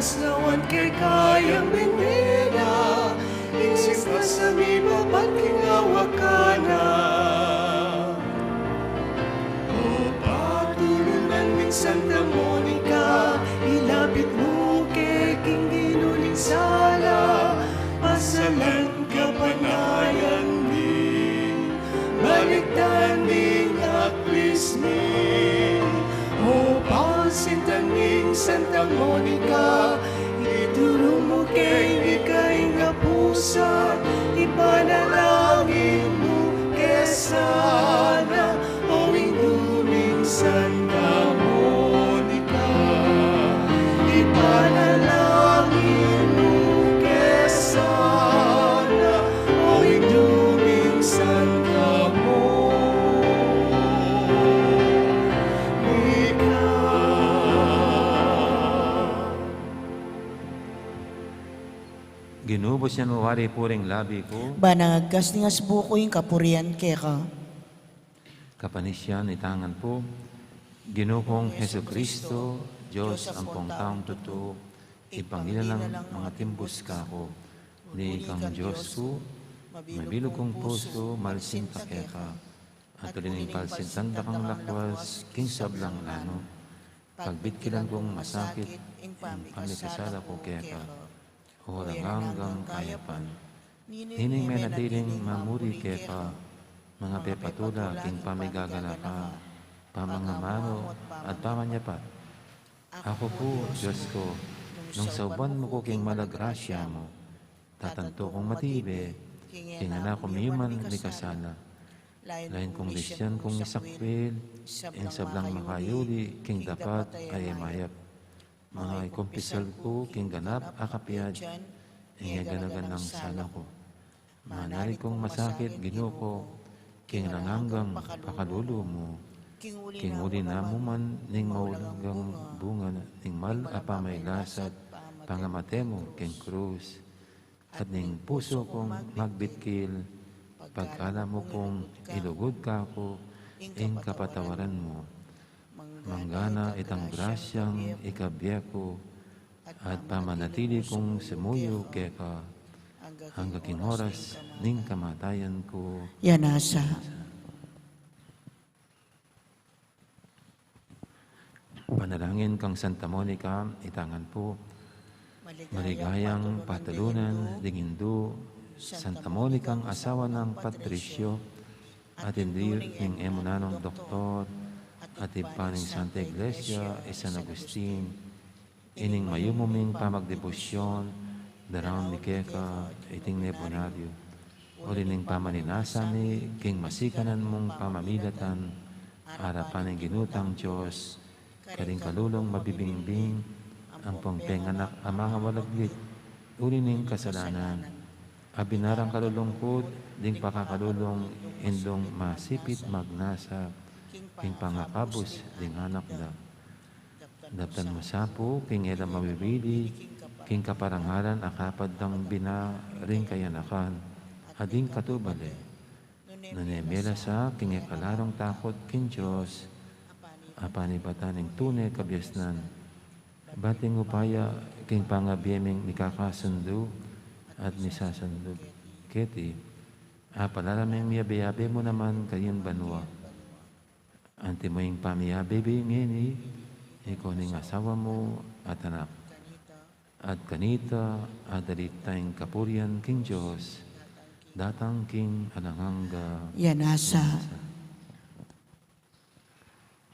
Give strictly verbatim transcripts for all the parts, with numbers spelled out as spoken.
Nawan keka yang binye na, ing sipasang ibabat king awakan na. O patulunan ning Santa Monica, ilapit mu ke king Ginu ning sala, pasalan kapanayan mi, balikdan ning aklis mi. O pansintan ning Santa Monica, ituru mu ke ing ika ing apusan, ipanalangin mu ke sana, o Indu ning Santa Monica, ipanalangin mu ke sana, o Indu ning Santa Monica. Ginu, bus yan mu wari pu ring labi ku. Ban agkas ning asbu ku ing kapurian keka. Kapanisian, itangan pu. Ginu kung Jesucristo, Dios ampong taung tutu, ipangila nang mangatimbus kaku, uli kang Dios ku, mabilug kung pusu, malsinta keka, at uli ning palsintan da kang lakwas king sablang lanu. Pagbitkilan kung masakit ing pamikasala ku keka, o alang anggang kayapan. Nining menatiling mamuri keka, mangapepatula king pamigaganaka, pamangamanu at pamanyapat. Aku pu, Dios ku, nung sauban mu ku king mala grasya mu, tatantu kung matibe king e na ku miyuman mikasala. Lain kung lisyan kung isakwil ing sablang makayuli king dapat a e mayap. Mangakumpisal ku king ganap a kapiad ing e ganagan nang sala ku. Manalig kung masakit, Ginu ku, king alang anggang pakalulu mu, king uli na mu man ning maulagang bunga ning mal a pamailasat, pangamate mu king krus. At ning pusu kung magbitkil, pagkalam mu pung ilugud kaku ing kapatawaran mu. Manggana itang grasyang ikabie ku, at pamanatili kung sumuyu keka, angga king oras ning kamatayan ku. Yanasa. Panalangin kang Santa Monica, itangan pu. Maligayang patalunan ding Indu, Santa Monicang asawa nang Patricio, at Indu ning e mu nanung doktor, at ibpa ning Santa Iglesia, i San Agustin, ining mayumu ming pamagdebosyon, daraun mi keka iting nebunaryu. Uli ning pamaninasa mi king masikanan mung pamamilatan, arapan ning Ginu tang Dios, karing kalulung mabibingbing, ampong penganak a mangawalaglit, uli ning kasalanan, a binarang kalulungkut ding pakakalulung Indung masipit magnasa king pangakabus ding anak da. Daptan mu sa pu king e la mawibili king kaparangalan a kapad dang bina ring kayanakan, a ding katubale. Nune mela sa king e kalarung takut king Dios, a panibatan ning tune kabiasnan. Bat ing upaya king pangabie ming mikakasundu at misasundu keti, a palaraming miyabe-yabe mu naman karin banua. Antimo ing pamiyabe mi ngeni, ikaw ning asawa mu at anak. At kanita, adalit da ing kapurian king Dios, datang king alang angga. Yanasa.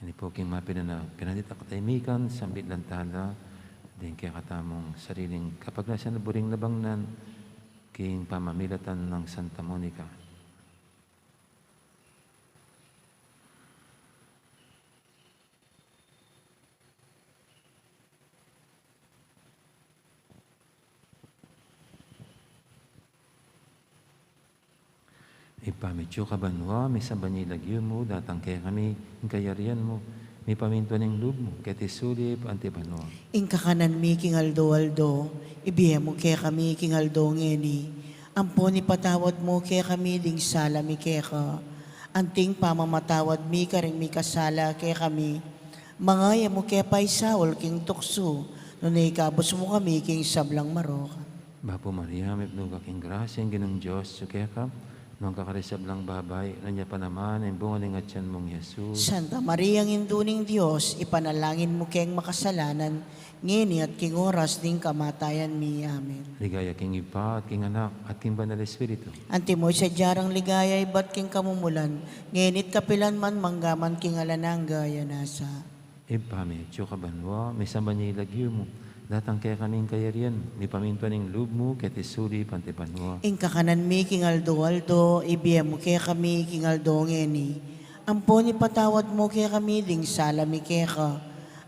Ini pu king mapilan a pinanit a katahimikan, sambit lang tala ding kekatamung sariling kapagnasan a buring labangnan king pamamilatan nang Santa Monica. Ibpa mi atsu ka banua, misamban ya ing lagyu mu, datang kekami ing kayarian mu, mipamintuan ing lub mu keti sulip anti banua. Ing kakanan mi king aldo-aldo, ibie mu kekami king aldo ngeni. Ampon ipatawad mu kekami ding sala mi keka, anting pamamatawad mi karing mikasala kekami. Manga e mu ke paisaul king tuksu, Nune ikabus mu kami king sablang marok. Bapu Maria, mipnu ka king grasya, ing Ginung Dios atyu keka, nuan ka karing sablang babai, nuan ya pa naman ing bunga ning atyan mung Jesus. Santa Maria, Indu ning Dios, ipanalangin mu keng makasalanan, ngeni at king oras ning kamatayan mi. Amen. Ligaya king Ibpa, at king Anak, at king Banal Espiritu. Antimo ing sadya rang ligaya ibat king kamumulan, ngeni at kapilan man, manggaman king alang angga. Yan sa. Ibpa mi, atyu ka banua, misamban ya ing lagyu mu, datang kekami ing kayarian mu, mipamintuan ing lub mu, keti sulip anti banua. Ing kakanan mi king aldo-aldo, ibie mu kekami king aldo ngeni. Ampon ipatawad mu kekami ding sala mi keka,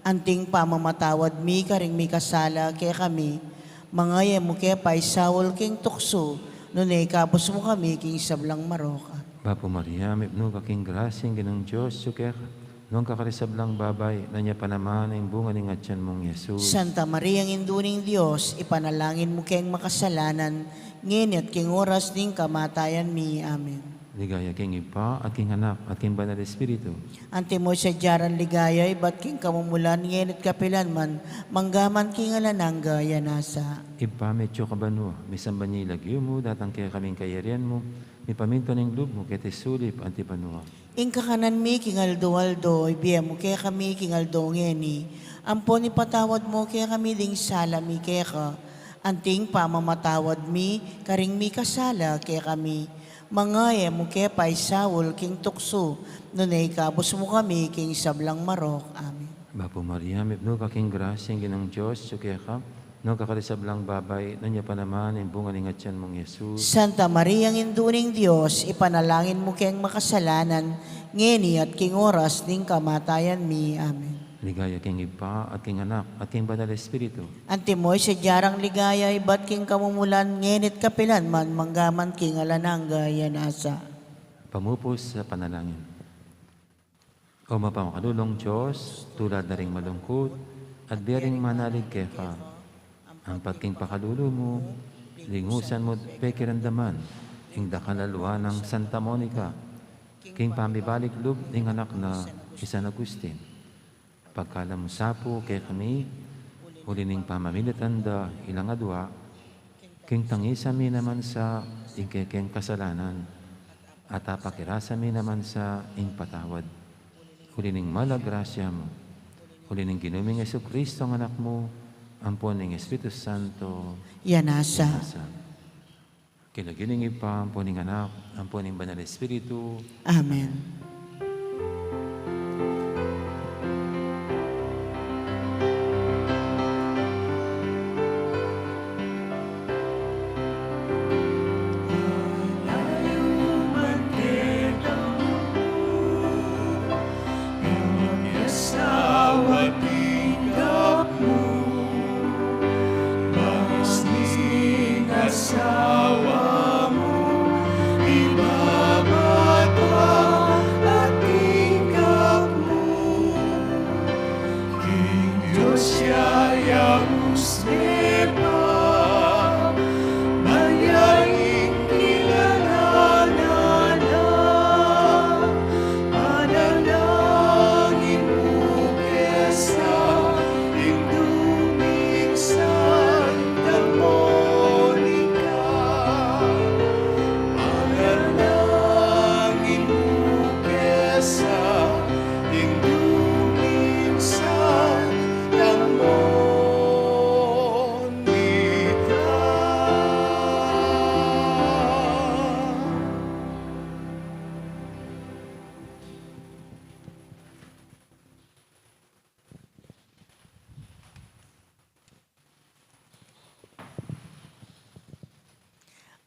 anting pamamatawad mi karing mikasala kekami. Manga e mu ke paisaul king tuksu, nune ikabus mu kami king sablang marok. Bapu Maria, mipnu ka king grasya, ing Ginung Dios atyu keka, nuan ka karing sablang babai, nuan ya pa naman ing bunga ning atyan mung Jesus. Santa Maria, Indu ning Dios, ipanalangin mu keng makasalanan, ngeni at king oras ning kamatayan mi. Amen. Ligaya king Ibpa, at king Anak, at king Banal Espiritu. Antimo ing sadya rang ligaya ibat king kamumulan, ngeni at kapilan man, manggaman king alang angga. Yan sa. Ibpa mi, atyu ka banua, misamban ya ing lagyu mu, datang kekami ing kayarian mu, mipamintuan ing lub mu, keti sulip anti banua. Ing kakanan mi king aldo-aldo, ibie mu kekami king aldo ngeni. Ampon ipatawad mu kekami ding sala mi keka, anting pamamatawad mi karing mikasala kekami. Manga e mu ke paisaul king tuksu, nune ikabus mu kami king sablang marok. Amen. Bapu Maria, mipnu ka king grasya, ing Ginung Dios atyu keka, nuan ka karing sablang babai, nuan ya pa naman ing bunga ning atyan mung Jesus. Santa Maria, Indu ning Dios, ipanalangin mu keng makasalanan, ngeni at king oras ning kamatayan mi. Amen. Ligaya king Ibpa, at king Anak, at king Banal Espiritu. Antimo ing sadya rang ligaya ibat king kamumulan, ngeni at kapilan man, manggaman king alang angga. Yan sa. Pamupus a panalangin. O mapamakalulung Dios, tulad na ring malungkut at bie ring manalig keka, ampat king pakalulu mu, lingusan mu't pekiramdaman ing dakal a lua nang Santa Monica king pamibalik lub ning anak na i San Agustin. Pagkalub mu sa pu kekami, uli ning pamamilatan da ilang adua, king tangisan mi naman sa ing kekeng kasalanan, at apakirasan mi naman sa ing patawad. Uli ning mal a grasya mu, uli ning Ginu ming Jesucristo a Anak mu, ampon ning Espiritu Santo. Yan sa. Yan sa. King lagyu ning Ibpa, ampon ning Anak, ampon ning Banal Espiritu. Amen. King Dios ya yaus ne pa, ban ya ing kilalanan na, panalangin mu ke sa, Indu ming Santa Monica, panalangin mu ke sa, Indu ming Santa Monica.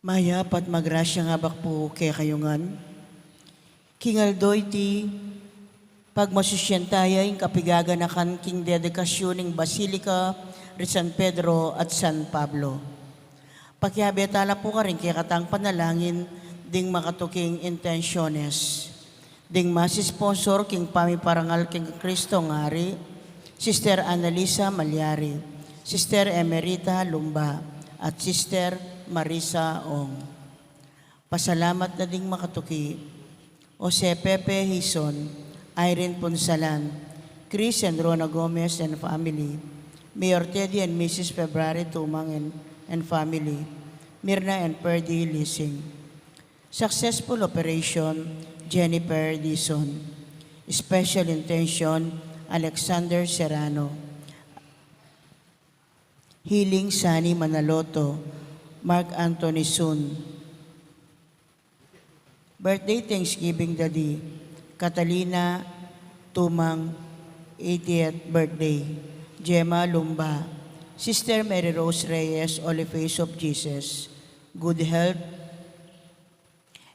Mayap at magrasyang abak pu kekayu ngan. King aldo iti, pagmasusyan taya ing kapigaganakan king dedikasyun ning Basilika ri San Pedro at San Pablo. Pakiabe tala pu karing kekatang panalangin ding makatuking intensyones. Ding masisponsor king pamiparangal king Kristong Ari, Sister Annalisa Malyari, Sister Emerita Lumba, at Sister Marisa Ong. Pasalamat na ding makatuki, Jose Pepe Hizon, Irene Punsalan, Chris and Rona Gomez and family, Mayor Teddy and Missus February Tumang and, and family, Mirna and Perdi Lising. Successful operation, Jennifer Dizon. Special intention, Alexander Serrano. Healing, Sunny Manaloto, Mark Anthony Sun. Birthday Thanksgiving, Daddy Catalina Tumang, eightieth birthday. Gemma Lumba, Sister Mary Rose Reyes, Holy Face of Jesus, good health.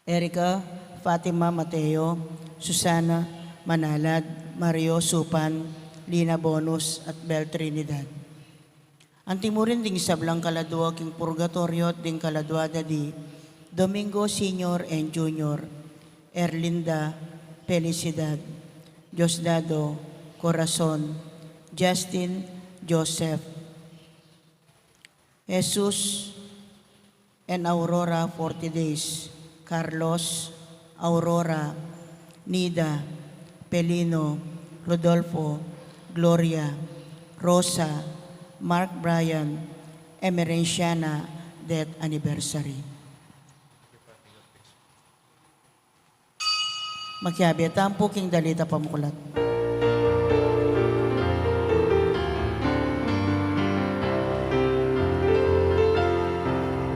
Erica, Fatima Mateo, Susana Manalad, Mario Supan, Lina Bonus, at Bel Trinidad. Anti mu rin ding sablang kaladua king purgatoryo at ding kaladua, Daddy Domingo Senior and Junior, Erlinda, Felicidad, Diosdado, Corazon, Justin, Joseph, Jesus, and Aurora, forty days, Carlos, Aurora, Nida, Pelino, Rodolfo, Gloria, Rosa, Mark Brian, Emerenciana, death anniversary. Makiabe tamu pu king dalit a pamuklat.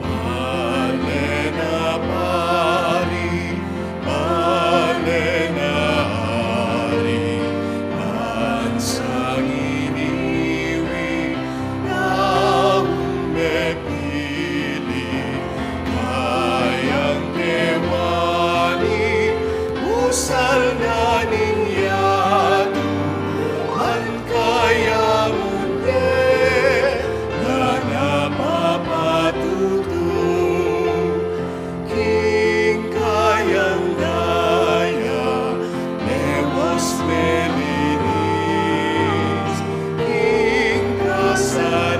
Bale na pari, bale na ari, bansang iniwi, naung mepili, kayang kewani, usal na ning yatu, man kaya mu ne, na napapatutu. King kayang daya, mewas melinis, king kasalanan,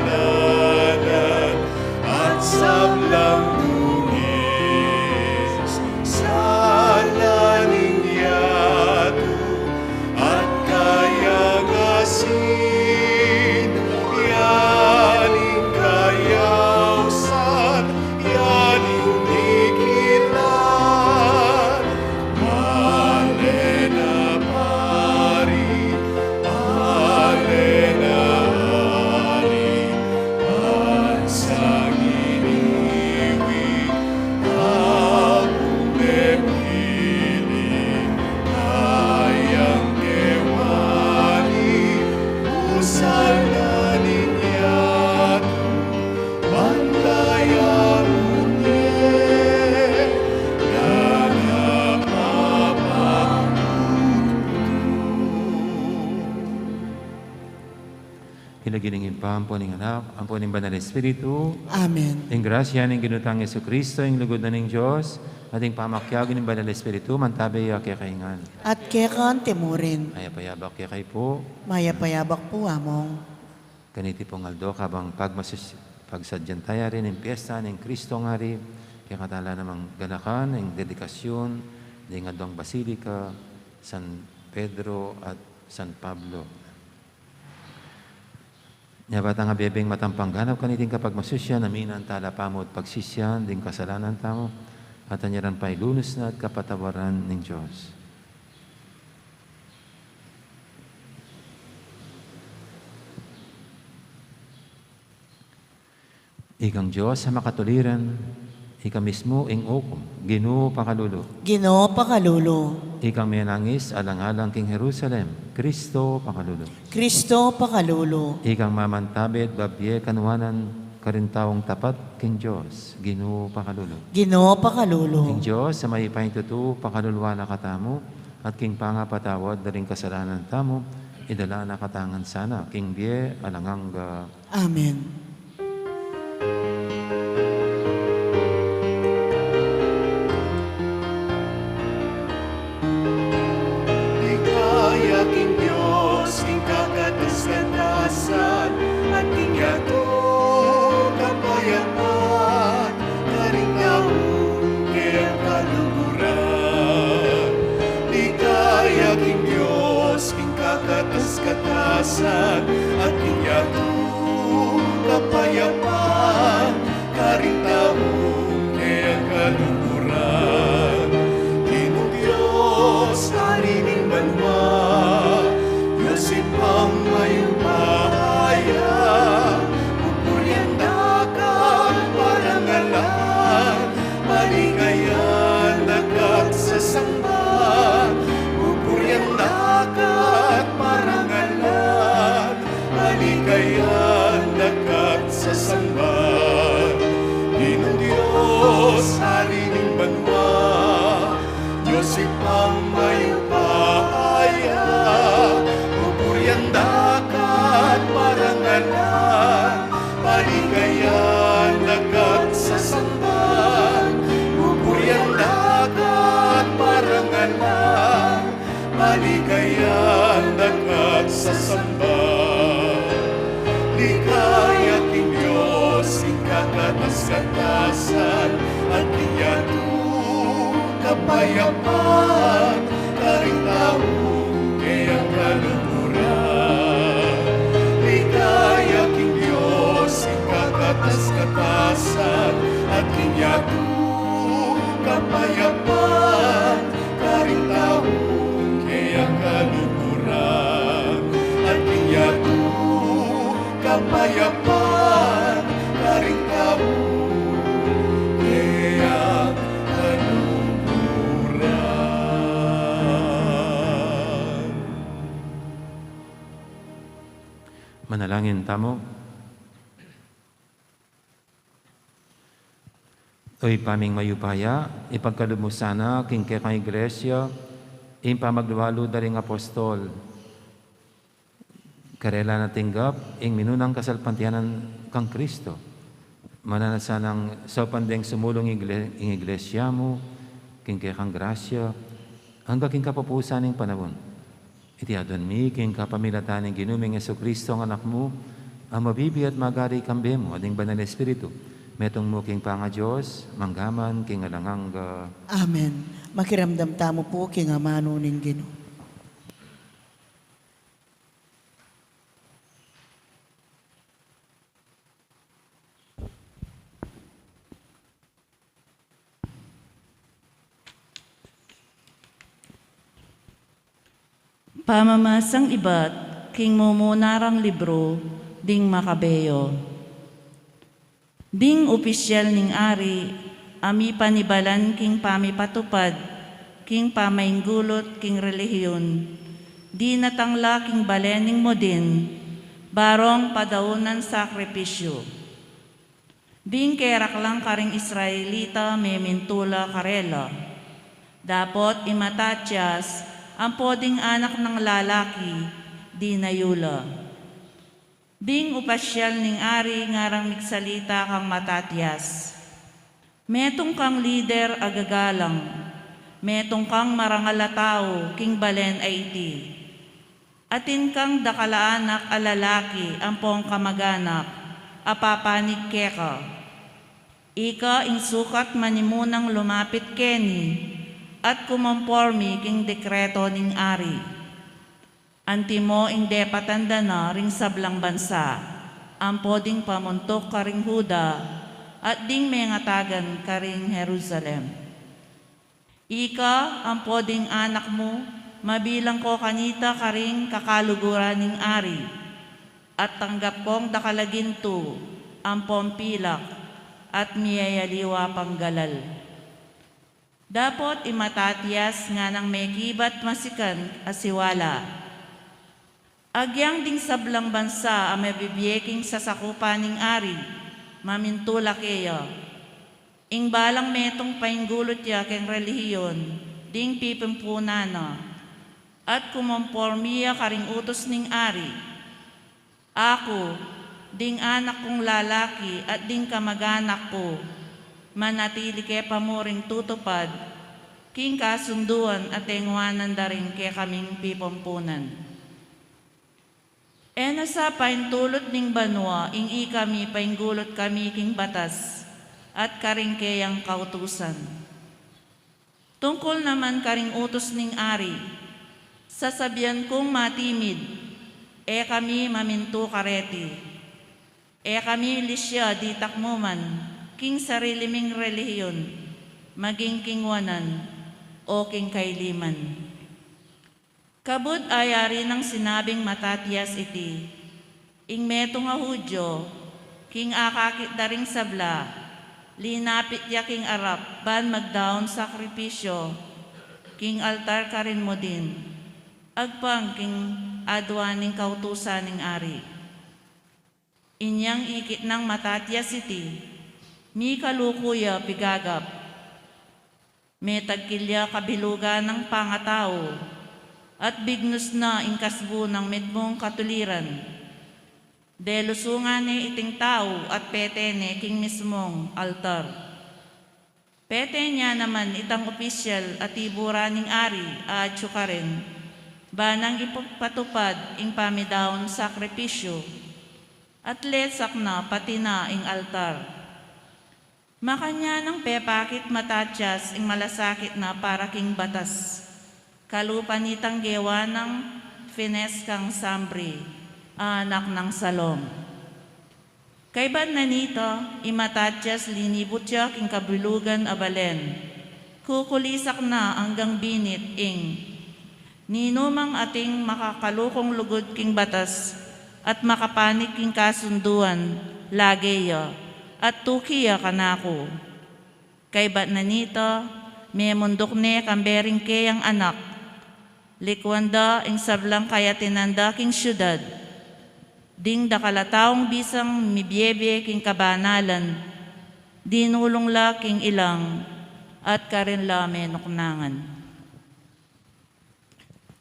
at sablang dungis, sala ning yatu, at kayang asin, ya ning kayausan, ya ning dikitan, bale na pari, bale na ari, bansang iniwi, aku mepili, kayang kewani, usal na ning yatu, man kaya mu ne, na napapatutu. King lagyu ning Ibpa, ampo ning Anak, ampo ning Banal Espiritu. Amen. Ing grasya ning Ginu tang Jesucristo, ing lugud na ning Dios, at ing pamakiabe ning Banal Espiritu, mantabe ya kekayu ngan. At keka anti mu rin. Mayap a abak kekayu pu. Mayap a abak pu, Among. Kaniti pung aldo, kabang pagmasus-, pagsadyan taya rin ing piesta ning Kristong Ari, kekatamu la namang ganakan ing dedikasyun ding aduang basilika, San Pedro at San Pablo. Nya ba tang abebeng matampang ganap kaniting kapagmasusyan, aminan tala pamu at pagsisian ding kasalanan tamu, at anyaran pa ilunus na at kapatawaran ning Dios. Ikang Dios a makatuliran, ika mismu ing ukum, Ginu pakalulu. Ginu pakalulu. Ikang menangis alang-alang king Jerusalem, Kristo pakalulu. Kristo pakalulu. Ikang mamantabe at babie kanuanan karing taung tapat king Dios, Ginu pakalulu. Ginu pakalulu. Ing Dios a mayupayang tutu pakaluluan na katamu, at king pangapatawad da ring kasalanan tamu, idala na katamu ngan sana king bie alang angga. Amen. Ligaya king Dios, king kakatas-katasan, at king yatu kapayapan, karing naung kayang kaluguran. Ligaya king Dios, king kakatas-katasan, at king yatu Kapayapan karing tamu, kaya kaluguran. Manalangin tamu. O Ibpa ming mayupaya, ipagkalub mu sana king kekang Iglesia ing pamaglualu da ring apostol. Karela na tinggap ing minunang kasalpantayanan kang Kristo. Mananu na sanang saupan deng sumulung igle-, ing Iglesia mu king kekang grasya angga king kapupusan ning panaun. Iti aduan mi king kapamilatan ning Ginu ming Jesucristo, a Anak mu, a mabibie at magari kambe mu at ning Banal Espiritu, metung mu king pangaDios, mangga man king alang angga. Amen. Makiramdam tamu pu king amanu ning Ginu. Pamamasang ibat king mumuna rang libru ding Makabeo. Ding opisyal ning ari a mipanibalan king pamipatupad king pamainggulut king relihiyon, dinatang la king bale ning Modin, barong padaunan sakripisyu. Ding keraklang karing Israelita memintu la karela. Dapot i Matatias, ampo ding anak nang lalaki, dinayu la. Ding opisyal ning ari ngarang migsalita kang Matatias, "Metung kang lider a gagalang, metung kang marangal a tau king balen a iti. Atin kang dakal a anak a lalaki ampong kamaganak a papanig keka. Ika ing sukat manimunang lumapit keni at kumompormi king dekreto ning ari. Antimo ing depatan da na ring sablang bansa, ampo ding pamuntuk karing Juda at ding mengatagan karing Jerusalem. Ika ampo ding anak mu, mabilang ko kanita karing kakaluguran ning ari, at tanggap kong dakal a gintu ampong pilak at miyayaliwa pang galal." Dapot i Matatias nganang mekibat masikan a siwala. Agyang ding sablang bansa a mabibie king sasakupan ning ari, mamintu la keya. Ing balang metung painggulut ya keng relihiyon ding pipimpunan na, at kumompormi ya karing utus ning ari. Aku, ding anak kung lalaki at ding kamaganak ku, manatili ke pa mu ring tutupad king kasunduan a tengwanan da ring kekaming pipumpunan. E na sa paintulut ning banua ing ikami painggulut kami king batas at karing keyang kautusan. Tungkul naman karing utus ning ari, sasabian kung matimid, e kami mamintu kareti. E kami lisya ditak mu man king sarili ming relihiyon, maging king wanan o king kailiman. Kabud ayari nang sinabing Matatias iti, ing metung a Judio, king akakit da ring sabla, linapit ya king arap ban magdaun sakripisyo king altar karin mudin, agpang king aduan ning kautusan ning ari. Inyang ikit nang Matatias iti, mikaluku ya pigagap. Metagkil ya kabilugan nang pangatau, at bignus na ing kasbu nang mitmung katuliran. Delusungan ne iting tau at pete ne king mismung altar. Pete ne naman itang opisyal a tiburan ning ari a atyu karin, ba nang ipapatupad ing pamidaun sakripisyu, at lesak na pati na ing altar. Makanyan nang pepakit Matatias ing malasakit na para king batas. Kalupa nitang gewa nang Fines kang Sambri, anak nang Salom. Kaybat na nita, i Matatias linibut ya king kabilugan a balen. Kukulisak na anggang binit ing, "Ninu mang ating makakalukung lugud king batas, at makapanik king kasunduan lage ya, at tuki ya kanaku. Kaybat na nita, memunduk ne kambe ring keyang anak, likuan da ing sablang kayatinan da king siudad. Ding dakal a taung bisang mibiebie king kabanalan, dinulung la king ilang, at karin la menuknangan.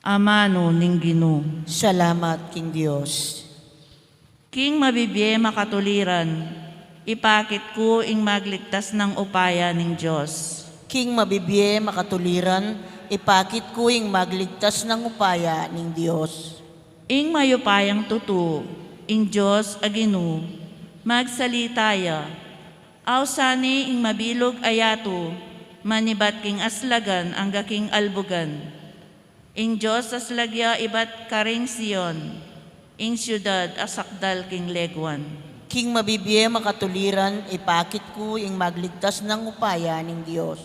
Amanu ning Ginu. Salamat king Dios. King mabibie makatuliran, ipakit ku ing magligtas nang upaya ning Dios. King mabibie makatuliran, ipakit ku ing magligtas nang upaya ning Dios. Ing mayupayang tutu, ing Dios a Ginu, magsalita ya. Ausan ne ing mabilug a yatu, manibat king aslagan angga king albugan. Ing Dios aslag ya ibat karing Sion, ing siudad a sakdal king leguan. King mabibie makatuliran, ipakit ku ing magligtas nang upaya ning Dios.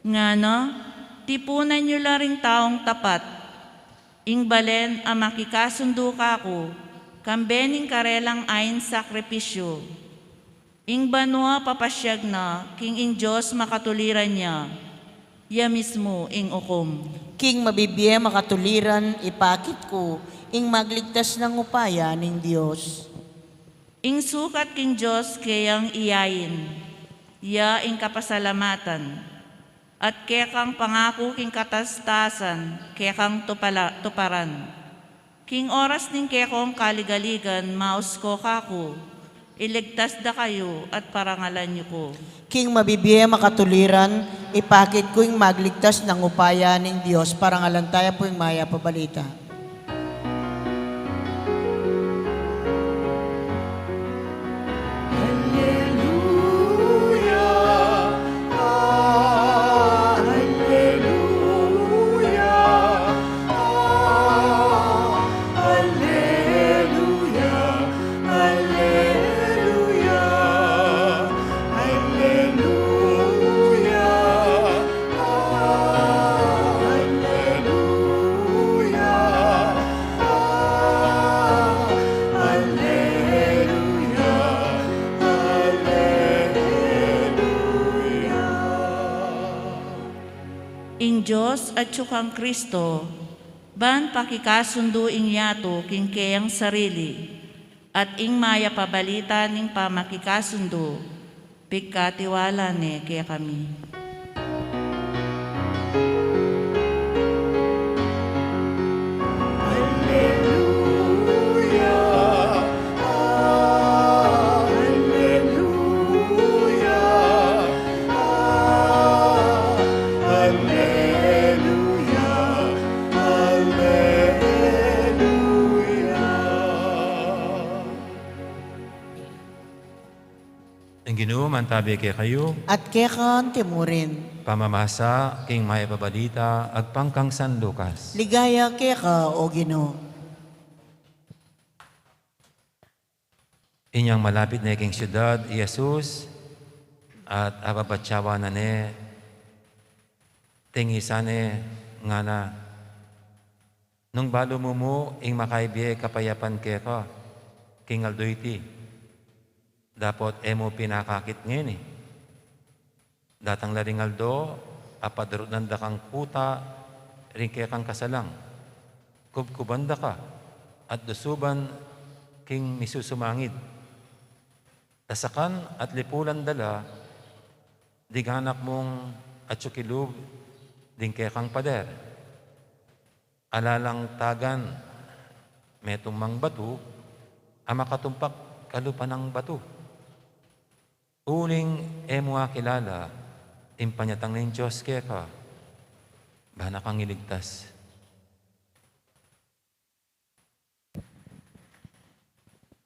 Ngana, tipunan yu la ring taung tapat, ing balen a makikasundu kaku, kambe ning karelang ain sakripisyu. Ing banua papasiag na king ing Dios makatuliran ya, ya mismu ing ukum. King mabibie makatuliran, ipakit ku ing magligtas nang upaya ning Dios. Ing sukat king Dios keyang iyain, ya ing kapasalamatan, at kekang pangaku king katastasan, kekang tupala-, tuparan. King oras ning kekong kaligaligan, maus ko kaku, iligtas da kayu at parangalan yu ku. King mabibie makatuliran, ipakit ku ing magligtas nang upaya ning Dios. Parangalan taya pu ing mayap a balita. Alleluia, alleluia, alleluia, alleluia, alleluia. Alleluia, alleluia, alleluia. Ing Dios atiu kang Kristo, ban pakikasundu ing yatu king keyang sarili, at ing mayap a balita ning pamakikasundu, pigkatiwala ne kekami. Alleluia, alleluia, alleluia. Ing Ginu mantabi kekayu. At keka antimurin. Pamamasa king mayap a balita agpang kang San Lucas. Ligaya keka, O Ginu. Inyang malapit ne king siudad i Jesus, at ababatyawan na ne, tingisan ne, ngana, nung balu mu mu ing makaibie kapayapan keka king aldo iti, dapot e mu pinakakit ngeni. Datang la ring aldo a padarunan da kang kuta ring kekang kasalang, kubkuban da ka, at dusuban king misusumangid. Tasakan at lipulan da la ding anak mung atiu kilub ding kekang pader. Ala lang tagan metung mang batu a makatumpak kalupa nang batu. Uling e mu akilala ing panyatang ning Dios keka, ba na kang iligtas.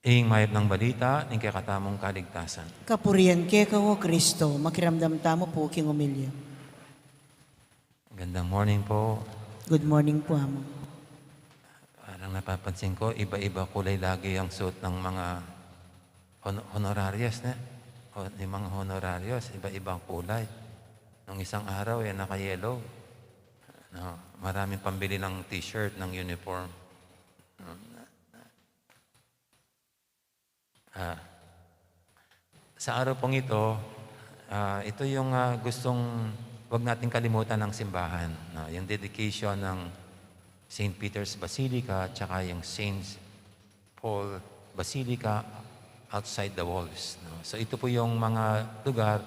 Ing mayap nang balita ning kekatamung kaligtasan. Kapurian keka, O Kristo. Makiramdam tamu pu king omilya. Gandang morning po. Good morning po, Among. Parang napapansin ko, iba-iba kulay lagi ang suot ng mga hon-, honorarios, ne? O, yung mga honorarios, iba-ibang kulay. Nung isang araw, eh, naka-yellow. No, maraming pambili ng t-shirt, ng uniform. No? Ah, sa araw pong ito, ah, ito yung, ah, gustong wag nating kalimutan ng simbahan, no? Yung dedication ng Saint Peter's Basilica tsaka yung Saint Paul Basilica outside the walls, no? So, ito po yung mga lugar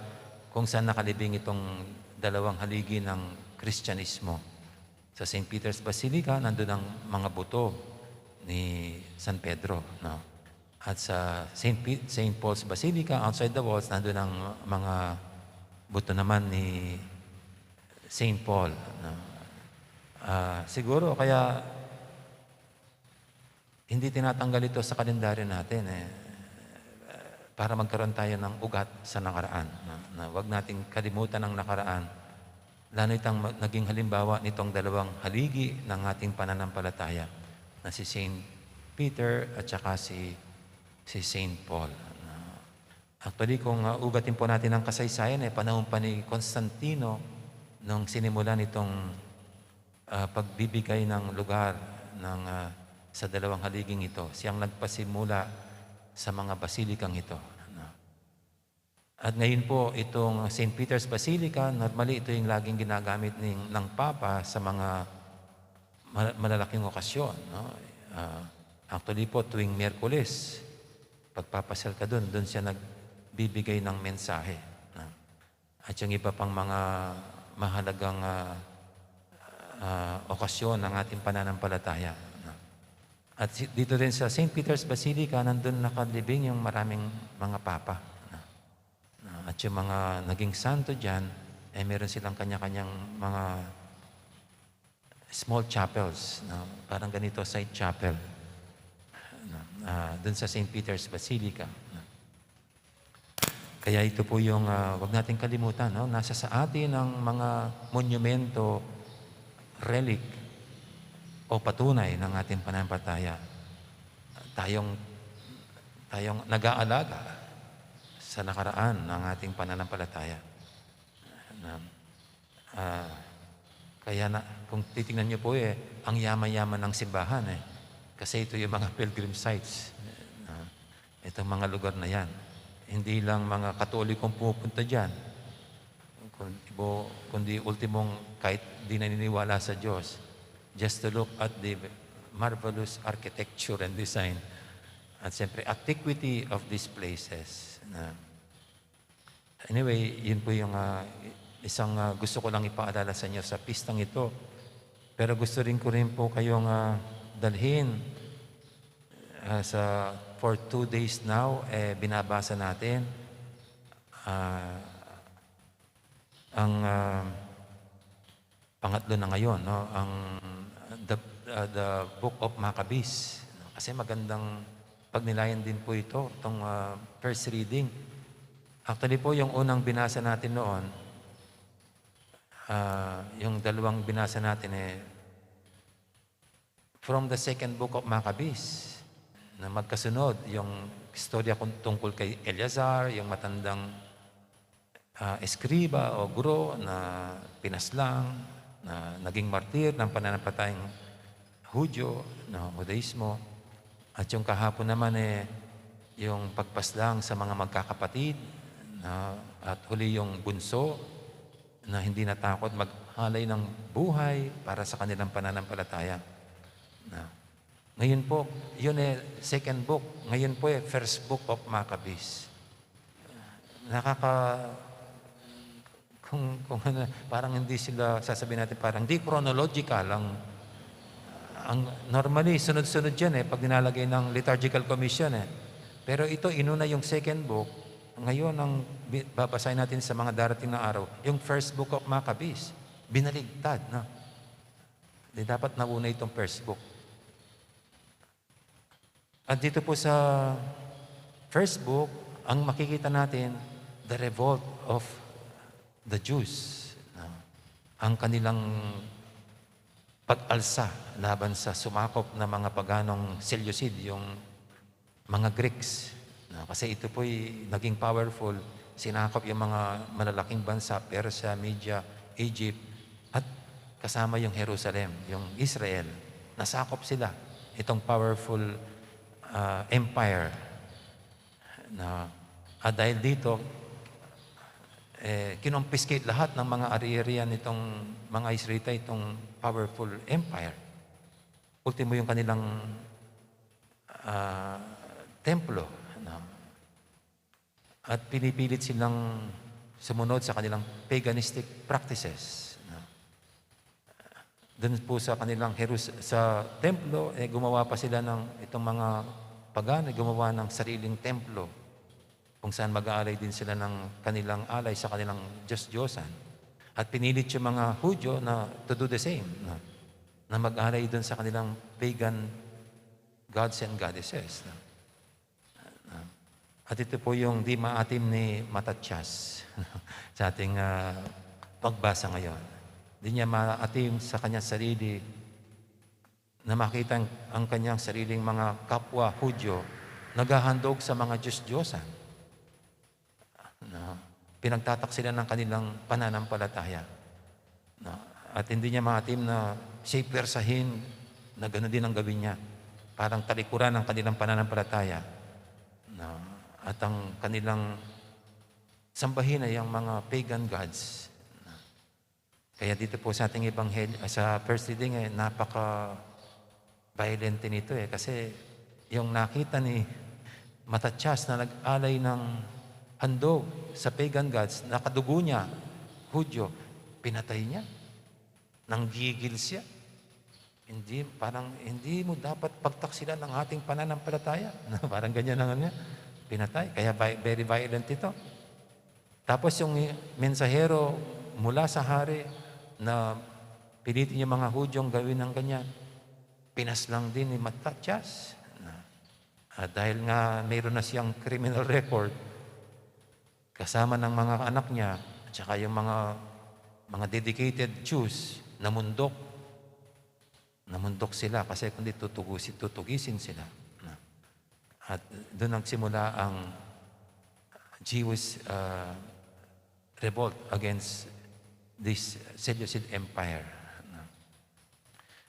kung saan nakalibing itong dalawang haligi ng Kristyanismo. Sa Saint Peter's Basilica, nandun ang mga buto ni San Pedro, no? At sa Saint Pe-, Saint Paul's Basilica, outside the walls, nandun ang mga buto naman ni Saint Paul, no? Ah, siguro kaya hindi tinatanggal ito sa kalendaryo natin, eh, para magkaroon tayo ng ugat sa nakaraan, no? Na wag nating kalimutan ang nakaraan. Lalo itang ma-, naging halimbawa nitong dalawang haligi ng ating pananampalataya na si Saint Peter at saka si, si Saint Paul, no? Actually, kung, ah, ugatin po natin ang kasaysayan, eh, panahon pa ni Constantino nung sinimulan itong, ah, pagbibigay ng lugar ng, ah, sa dalawang haliging ito. Siyang nagpasimula sa mga basilikang ito, no? At ngayon po, itong Saint Peter's Basilica, normally ito yung laging ginagamit ning, ng Papa sa mga ma-, malalaking okasyon, no? Ah, actually po, tuwing Miyerkules, pagpapasyal ka dun, dun siya nagbibigay ng mensahe, no? At yung iba pang mga mahalagang, ah, ah, okasyon ng ating pananampalataya, no? At si-, dito rin sa Saint Peter's Basilica, nandun nakalibing yung maraming mga papa, no? No, at yung mga naging santo diyan, eh, meron silang kanya-kanyang mga small chapels, no? Parang ganito, side chapel, no? Ah, dun sa Saint Peter's Basilica, no? Kaya ito po yung, ah, wag nating kalimutan, no? Nasa sa atin ang mga monumento, relic, o patunay ng ating pananampalataya. Tayong, tayong nag-aalaga sa nakaraan ng ating pananampalataya. Na, ah, kaya na, kung titingnan niyo po, eh, ang yaman-yaman ng simbahan, eh. Kasi ito yung mga pilgrim sites. Ah, itong mga lugar na yan. Hindi lang mga Katolikong pupunta diyan, kun-, ibo-, kundi ultimong kahit di naniniwala sa Diyos, just to look at the marvelous architecture and design. At siyempre, antiquity of these places. Na, anyway, yun po yung, ah, isang, ah, gusto ko lang ipaalala sa inyo sa pistang ito. Pero gusto rin ko rin po kayong, ah, dalhin, ah, sa, for two days now, eh, binabasa natin, ah, ang, ah, pangatlo na ngayon, no? Ang the, ah, the Book of Maccabees. Kasi magandang pagnilayan din po ito, itong, ah, first reading. Actually po, yung unang binasa natin noon, ah, yung dalawang binasa natin, eh, from the second book of Maccabees, na magkasunod yung istorya kun-, tungkol kay Eleazar, yung matandang, ah, eskriba o guro na pinaslang, na naging martir ng pananampalatayang Hudyo, no, Hudaismo. At yung kahapon naman, eh, yung pagpaslang sa mga magkakapatid, no, at huli yung bunso na hindi natakot maghalay ng buhay para sa kanilang pananampalataya. No. Ngayon po, yun eh, second book. Ngayon po eh, first book of Maccabees. Nakaka-, kung, kung ano, parang hindi sila, sasabihin natin, parang di chronological ang, ang, normally, sunod-sunod yan eh, pag nilalagay ng liturgical commission eh. Pero ito, inuna yung second book. Ngayon, ang bi-, babasahin natin sa mga darating na araw, yung first book of Maccabees. Binaligtad, no? Di dapat nauna itong first book. At dito po sa first book, ang makikita natin, the revolt of the Jews, no? Ang kanilang pag-alsa laban sa sumakop na mga paganong Seleucid, yung mga Greeks, no? Kasi ito po'y naging powerful, sinakop yung mga malalaking bansa, Persia, Media, Egypt, at kasama yung Jerusalem, yung Israel. Nasakop sila, itong powerful, ah, empire. Na, at dahil dito, eh, kinonfiscate lahat ng mga ari-arian nitong mga Israelita, itong powerful empire. Ultimo yung kanilang, ah, templo, no? At pinipilit silang sumunod sa kanilang paganistic practices, no? Dun po sa kanilang Jerus-, sa templo, eh, gumawa pa sila ng, itong mga pagano, eh, gumawa ng sariling templo kung saan mag-aalay din sila ng kanilang alay sa kanilang diyos-diyosan. At pinilit yung mga Hudyo na to do the same, no? Na mag-alay dun sa kanilang pagan gods and goddesses, no? At ito po yung di maatim ni Matatias sa ating, ah, pagbasa ngayon. Di niya maatim sa kanyang sarili na makita ang, ang kanyang sariling mga kapwa Hudyo naghahandog sa mga diyos-diyosan. No? Pinagtataksilan ng kanilang pananampalataya. No? At hindi niya maatim na siya'y pwersahin na gano'n din ang gawin niya. Parang talikuran ang kanilang pananampalataya. No? At ang kanilang sambahin ay ang mga pagan gods. No? Kaya dito po sa ating ebanghelyo, sa first reading, eh, napaka-violent nito, eh. Kasi yung nakita ni Matatias na nag-alay ng handog sa pagan gods, nakadugo niya, Hudyo, pinatay niya. Nanggigil siya. Hindi, parang, "Hindi mo dapat pagtaksilan ang ating pananampalataya." Parang ganyan ang ano niya. Pinatay. Kaya vi-, very violent ito. Tapos yung mensahero mula sa hari na pilitin yung mga Hudyong gawin ng ganyan, pinaslang din ni Matatias. Na, at dahil nga mayroon na siyang criminal record, kasama ng mga anak niya, at saka yung mga, mga dedicated Jews, namundok. Namundok sila kasi kundi tutugusin, tutugisin sila. Na, at doon nagsimula ang Jewish, ah, revolt against this Seleucid Empire. Na,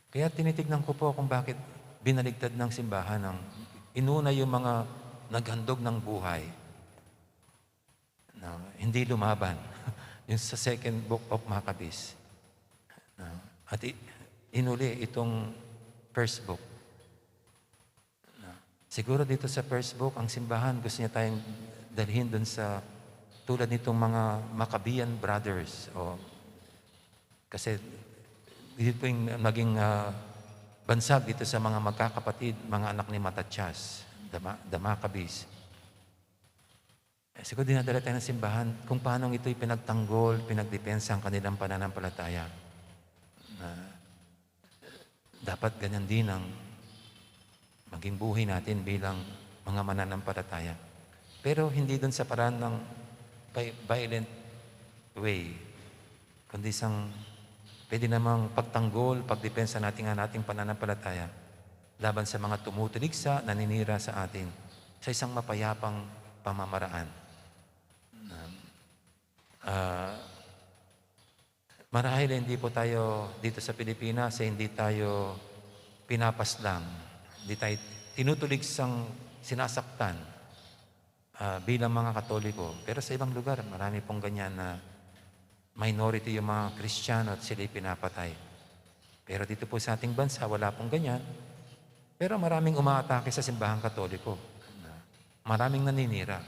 kaya tinitignan ko po kung bakit binaligtad ng simbahan ng inuna yung mga naghandog ng buhay. No, hindi lumaban. Yung sa second book of Maccabees. No, at i-, inuli itong first book. No, siguro dito sa first book, ang simbahan gusto niya tayong dalhin dun sa tulad nitong mga Maccabean brothers. O, kasi dito yung naging, ah, bansag dito sa mga magkakapatid, mga anak ni Matatias, the Ma-, the Maccabees. Eh, siguro dinadala tayo ng simbahan kung paano ito'y pinagtanggol, pinagdepensa ang kanilang pananampalataya. Na dapat ganyan din ang maging buhay natin bilang mga mananampalataya. Pero hindi dun sa paraan ng vi-, violent way, kundi isang pwede namang pagtanggol, pagdepensa natin ang ating pananampalataya laban sa mga tumutuligsa, naninira sa atin sa isang mapayapang pamamaraan. Um, ah, marahil hindi po tayo dito sa Pilipinas, eh, hindi tayo pinapaslang, hindi tayo tinutuligsang sinasaktan, ah, bilang mga Katoliko. Pero sa ibang lugar, marami pong ganyan na minority yung mga Kristiyano at sila'y pinapatay. Pero dito po sa ating bansa, wala pong ganyan. Pero maraming umaatake sa simbahang Katoliko. Maraming naninira.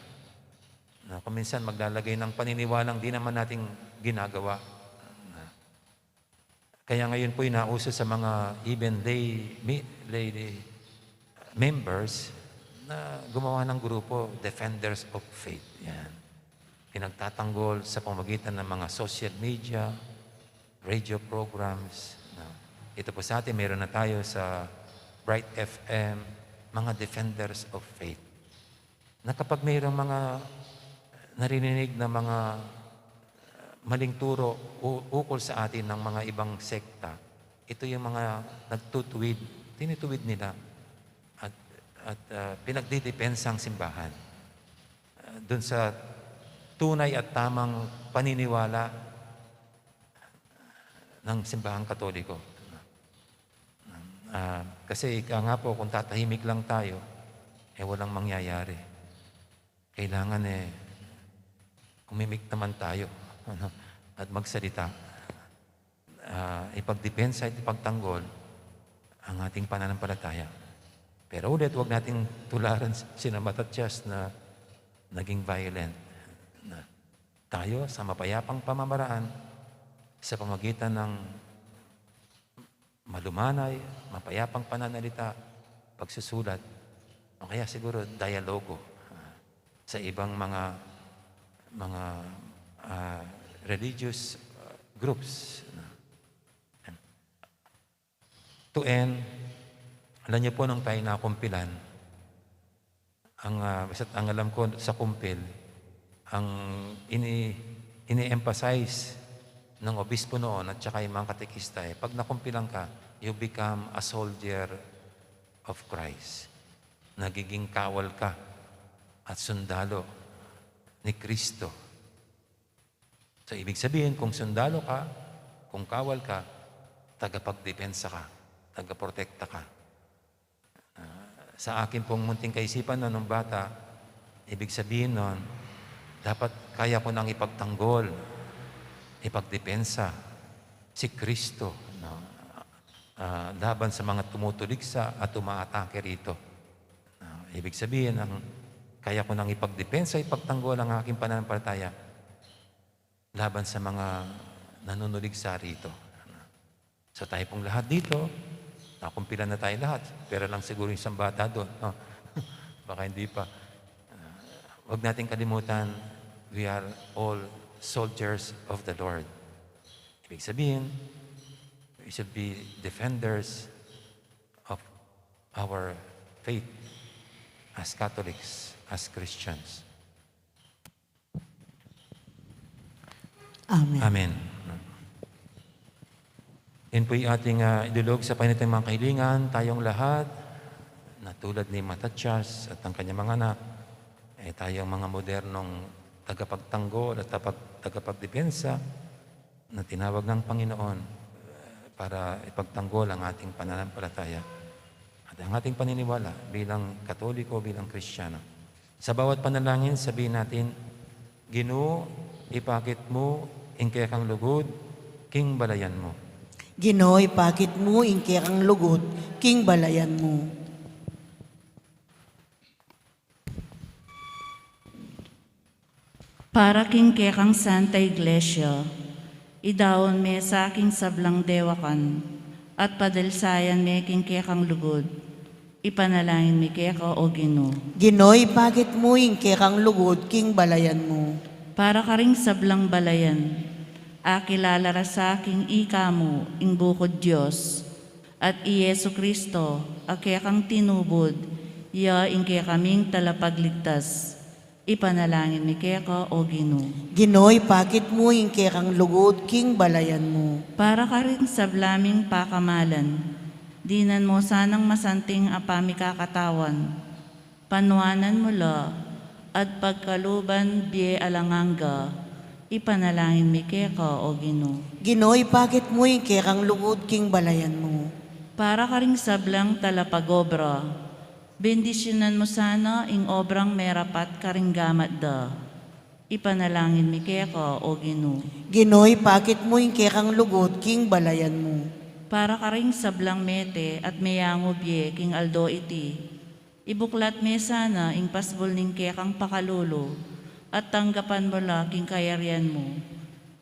Na kung minsan maglalagay ng paniniwalang di naman nating ginagawa. Na, kaya ngayon po'y nauso sa mga even lay, mi-, lay, lay members na gumawa ng grupo, Defenders of Faith. Yan. Pinagtatanggol sa pamamagitan ng mga social media, radio programs. No? Ito po sa atin, meron na tayo sa Bright F M, mga Defenders of Faith. Na kapag mayroong mga naririnig na mga maling turo u-, ukol sa atin ng mga ibang sekta, ito yung mga nagtutuwid, tinutuwid nila at, at, ah, pinagdidepensa ang simbahan, ah, dun sa tunay at tamang paniniwala ng simbahang Katoliko. Ah, kasi ika nga po, kung tatahimik lang tayo, eh, walang mangyayari. kailangan, eh, umimik naman tayo, ano, at magsalita. Ah, ipagdepensa at ipagtanggol ang ating pananampalataya. Pero ulit, huwag nating tularan sina Matatias na naging violent. Na tayo, sa mapayapang pamamaraan, sa pamagitan ng malumanay, mapayapang pananalita, pagsusulat, o kaya siguro dialogo, ah, sa ibang mga, mga, ah, religious, ah, groups, no? To end, alam niyo po, nung tayo nakumpilan, ang, ah, basta't ang alam ko sa kumpil, ang ini-, ini-emphasize ng obispo noon at saka yung mga katekista, eh, pag nakumpilan ka, you become a soldier of Christ. Nagiging kawal ka at sundalo ni Kristo. So, ibig sabihin, kung sundalo ka, kung kawal ka, tagapagdepensa ka, tagaprotekta ka. Ah, sa akin pong munting kaisipan, no, nung bata, ibig sabihin nun, dapat kaya ko nang ipagtanggol, ipagdepensa si Kristo, no? Ah, laban sa mga tumutuligsa at umaatake rito. Ah, ibig sabihin, ang kaya ko nang ipagdepensa, ipagtanggol ang aking pananampalataya laban sa mga nanunuligsa rito. So, tayo pong lahat dito, nakumpilan na tayo lahat. Pera lang siguro yung isang bata doon, no? Baka hindi pa. Ah, wag nating kalimutan, we are all soldiers of the Lord. Ibig sabihin, we should be defenders of our faith as Catholics, as Christians. Amen. Amen. Yan po yung ating, ah, idulog sa panimulang kahilingan, tayong lahat, na tulad ni Matatias at ang kanyang mga anak, eh, tayong mga modernong tagapagtanggol at tapag-, tagapagdepensa na tinawag ng Panginoon, eh, para ipagtanggol ang ating pananampalataya at ang ating paniniwala bilang Katoliko, bilang Kristiyano. Sa bawat panalangin, sabihin natin, "Ginu, ipakit mu ing kekang lugud king balayan mu." Ginu, ipakit mu ing kekang lugud king balayan mu. Para king kekang Santa Iglesia, idaun me sa king sablang dewakan, at padalsayan me king kekang lugud. Ipanalangin mi keka, O Ginu. Ginu, ipakit mu ing kekang lugud king balayan mu. Para karing sablang balayan, akilala ra sa king ika mu ing bukud Dios, at i Jesu Cristo, a kekang tinubud, ya ing kekaming talapagligtas. Ipanalangin mi keka, O Ginu. Ginu, ipakit mu ing kekang lugud king balayan mu. Para karing sabla ming pakamalan, dinan mu sanang masanting a pamikakatawan. Panuanan mu la, at pagkaluban bie alang angga. Ipanalangin mi keka, O Ginu. Ginu, ipakit mu ing kekang lugud king balayan mu. Para karing sablang talapagobra, bendisyunan mu sana ing obrang merapat karing gamat da. Ipanalangin mi keka, O Ginu. Ginu, ipakit mu ing kekang lugud king balayan mu. Para karing sablang mete at meyangu bie king aldo iti, ibuklat me sana ing pasbul ning kekang pakalulu, at tanggapan mu la king kayarian mu.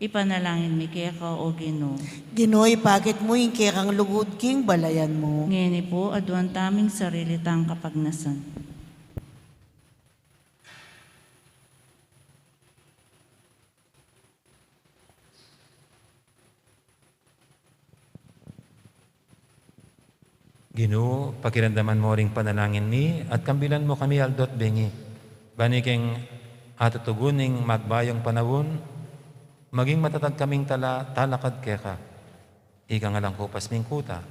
Ipanalangin mi keka, O Ginu. Ginu, ipakit mu ing kekang lugud king balayan mu. Ngeni pu, aduan taming sarili tang kapagnasan. Ginu, pakiramdaman mu ring panalangin mi, at kambilan mu kami aldo't bengi. Ban king atutugun ning magbayung panaun, maging matatag kaming tala-, talakad keka. Ika ngan alang kupas ming kuta,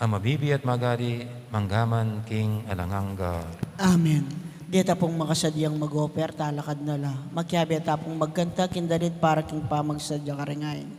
a mabibie at magari mangga man king alang angga. Amen. Deta pung makasadyang mag-offer, talakad na la. Makiabe ta pung magkanta king dalit para king pamagsadya karing ain.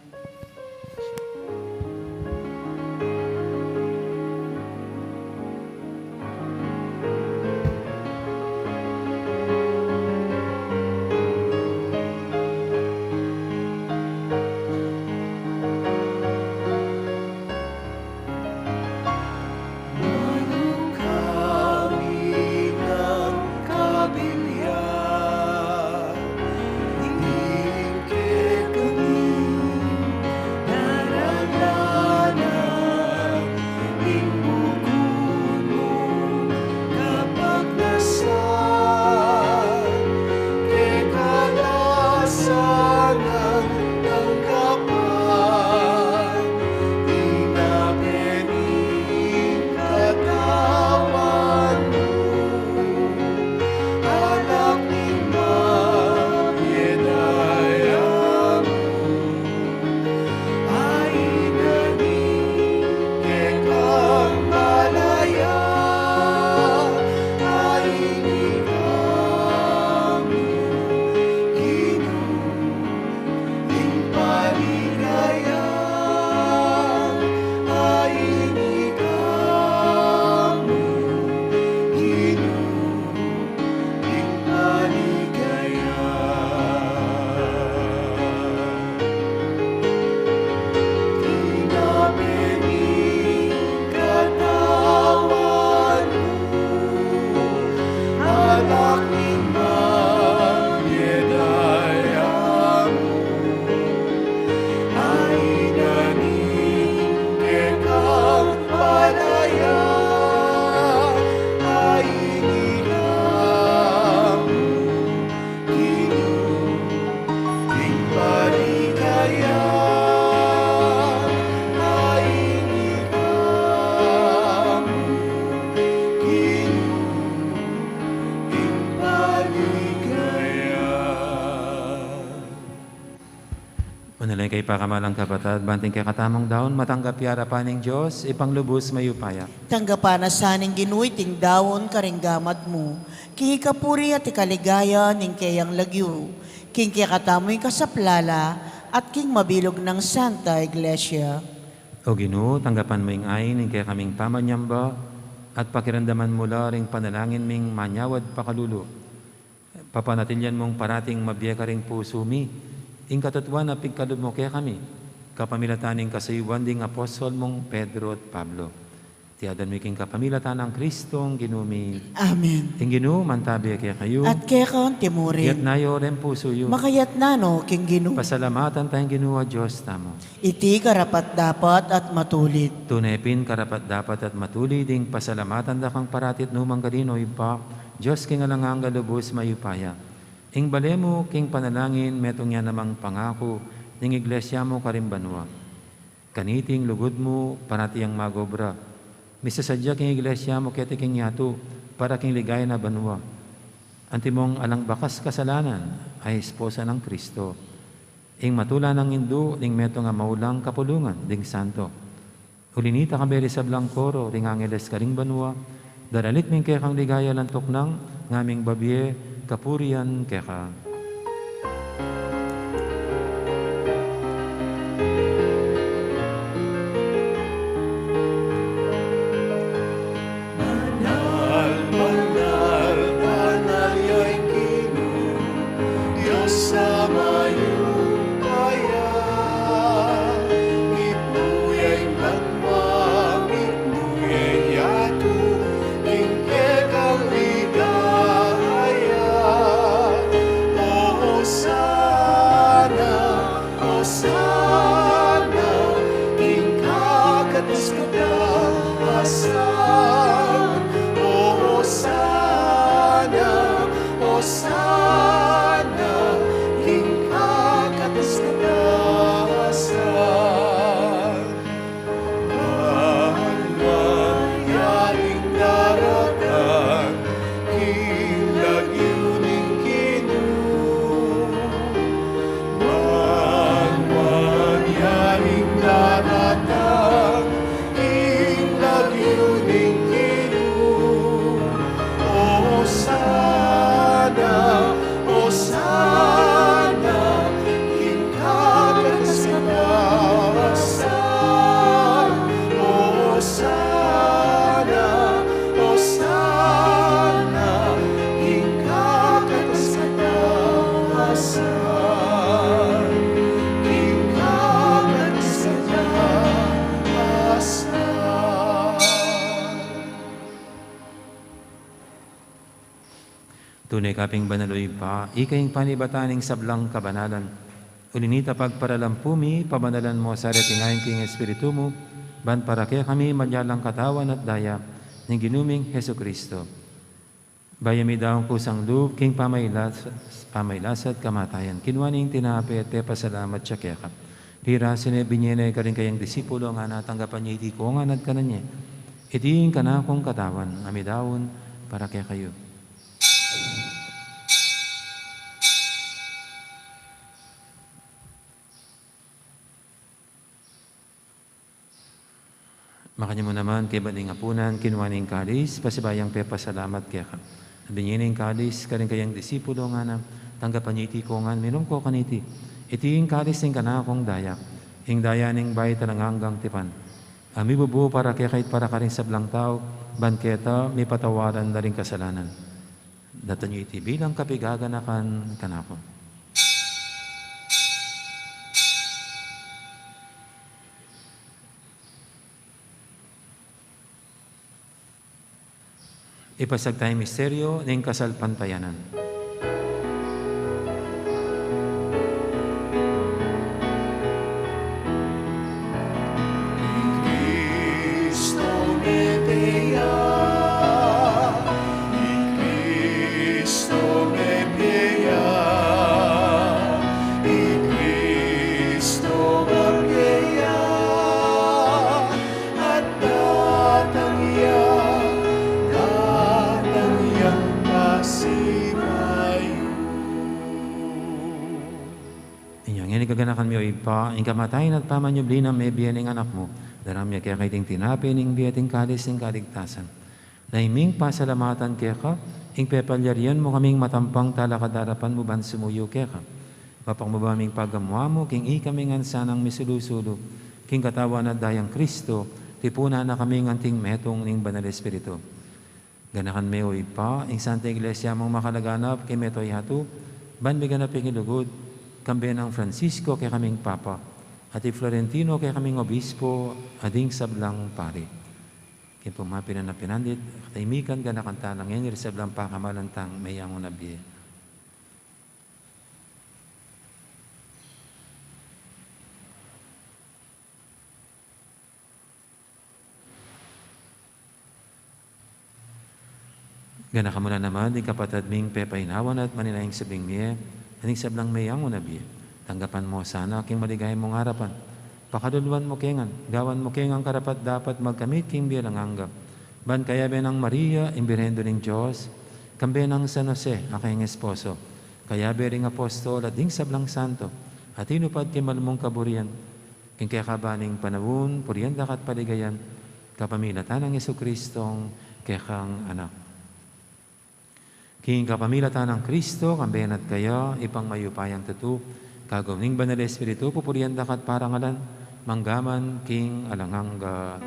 Ipakamalan kapatad, banting kekatamung daun, matanggap ya arapan ning Dios, Ibpang lubus mayupaya. Tanggapan na sa ning Ginu iting daun karing gamat mu, king ikapuri at ikaligaya ning keyang lagyu, king kekatamung kasaplalan, at king mabilug nang Santa Iglesia. O Ginu, tanggapan mu ing ain ning kekaming pamanyamba, at pakiramdaman mu la ring panalangin ming manyawad pakalulu. Papanatilian mung parating mabie karing pusu mi ing katutuan a pigkalub mu kekami, kapamilatan ning kasuyuan ding apostol mung Pedro at Pablo. Iti adwan mi king kapamilatan nang Kristong Ginu mi. Amen. Ing Ginu mantabe kekayu. At keka mu rin. Iyatas yu ring pusu yu. Makayatas no king Ginu. Pasalamatan taya ing Ginu a Dios tamu. Iti karapat-dapat at matulid. Tune pin karapat-dapat at matulid ing pasalamatan da kang parati at nukarin man, O Ibpa, Dios king alang angga, lubus mayupaya. Ing bale mu king panalangin, metung ya namang pangaku ning Iglesia mu karing banua. Kaniti ing lugud mu parati yang mag-obra misasadya king Iglesia mu keti king yatu, para king ligaya na banua. Antimong alang bakas kasalanan a esposa nang Kristo, ing matula nang indu ning metung a maulang kapulungan ding santo. Uli na nita, kayabe ring sablang koro ring angeles karing banua, daralit mi ing kekang ligaya, lantuk nang ngaming babie kapurian keka. Banal, banal, banal ya ing Ginu, Dios a mayupaya. Mitmu ya ing banua, mitmu ya ing yatu king kekang ligaya. O Hosana, Hosana king kakatas-katasan. Hosana, Hosana king kakatas-katasan. Ban man ya ring daratang king lagyu ning Ginu. Ban man ya ring daratang king lagyu ning Ginu. Hosana, Hosana king kakatas-katasan. Hosana, Hosana king kakatas-katasan. King kakatas-katasan. Tune ka pin banal, O Ibpa, ika ing panibatan ning sablang kabanalan. Uli na nita, pagparalan pu mi, pabanalan mu sa reting ain king Espiritu mu, ban para kekami maging katawan at daya ning Ginu ming Jesucristo. Bayu mi daun kusang lub king pamailas-, pamailas at kamatayan, kinua ne ing tinape at pepasalamat ya keka. Pirasu ne, binie ne karing kayang disipulo, ngana, tanggapan ye iti kongan at kanan ye. Iti ing kanakung katawan a midaun para kekayu. Makanyan mu naman kaybat ning apunan, kinua ne ing kalis, pasibayu yang pepasalamat keka. Binie ne ing kalis karing kayang disipulo, ngana, tanggapan ye iti kongan, minum ko kaniti. Iti ing kalis ning kanakung daya, ing daya ning bayu at alang anggang tipan, a mibubu para kekayu at para karing sablang tau, ban keta mipatawaran la ring kasalanan. Daptan yu iti bilang kapigaganakan kanaku. Ipasiag taya ing misteryu ning kasalpantayanan. I Kristo mete ya, i Kristo mete ya, i Kristo mete ya. At datang ya, datang yang pasibayu. Ini kaganakan mi, o Ibpa, ing kamatayan at pamanyubli nang mebie ning Anak mu, daramye keka iting tinape ning bie at ing kalis ning kaligtasan. Dayni ming pasalamatan keka ing pepalyarian mu kaming matampang talakad king arapan mu ban sumuyu keka. Mapakumbaba ming pagamuan mu king ikami ngan sanang misulu-sulu king katawan at dayang Kristo, tipunan na kami ngan anting metung ning Banal Espiritu. Ganakan me, o Ibpa, ing Santa Iglesia mung makalaganap king mabilug a yatu, ban miganap ing lugud, kambe nang Francisco kekaming Papa, at i Florentino kekaming Obispo, at ding sablang pari. King pamagpinanit at pinandit, katahimikan ganakan tala ngeni ring sablang pakamalan tang meyangu na bie. Ganakan mu la naman ding kapatad ming pepainawan at manenaya king sabing mie, at ding sablang meyangu na bie. Tanggapan mu la sana king maligaya mung arapan. Pakaluluan mu ke ngan, gawan mu ke ngan karapat-dapat magkamit king bie alang angga. Ban kayabe nang Maria, ing Birhen Indu ning Dios, kambe nang San Jose, a kayang esposo, kayabe ring apostol at ding sablang santo, a tinupad king malmung kaburian, king kekaban ning panaun, purian da ka at paligayan, kapamilatan nang Jesucristong kekang Anak. King kapamilatan nang Kristo, kambe na at kaya, Ibpang mayupayang tutu, kagum ning Banal Espiritu, pupurian da ka at parangalan, mangga man king alang angga.